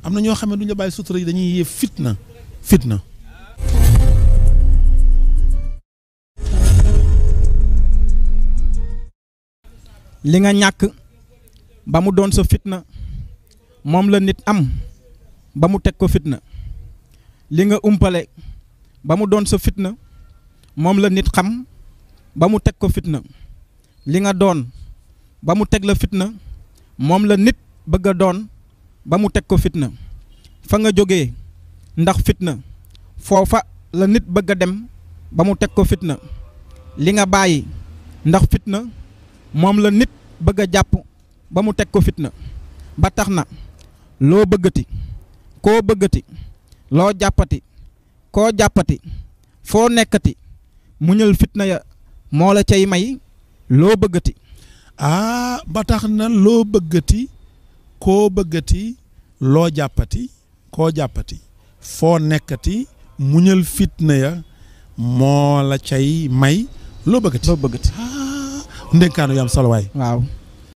am na ñoo xam ne duñu la bàyyi sutura yi dañuy yee fitna. li nga ñàkk ba mu doon sa fitna moom la nit am ba mu teg ko fitna li nga umpale ba mu doon sa fitna moom la nit xam ba mu teg ko fitna li nga doon ba mu teg la fitna moom la nit bëgg a doon ba mu teg ko fitna fa nga jógee ndax fitna foofa la nit bëgg a dem ba mu teg ko fitna li nga bàyyi ndax fitna moom la nit bëgg a jàpp ba mu teg ko fitna ba tax na loo bëggati koo bëggati loo jàppati koo jàppati foo nekkati muñal fitna ya moo la cay may loo bëggati. ba tax na loo bëggati koo bëggati loo jàppati koo jàppati foo nekkati muñal fitna ya moo la cay may loo bëggati. loo bëggati. ndénkaanu yu am solo waay. waaw.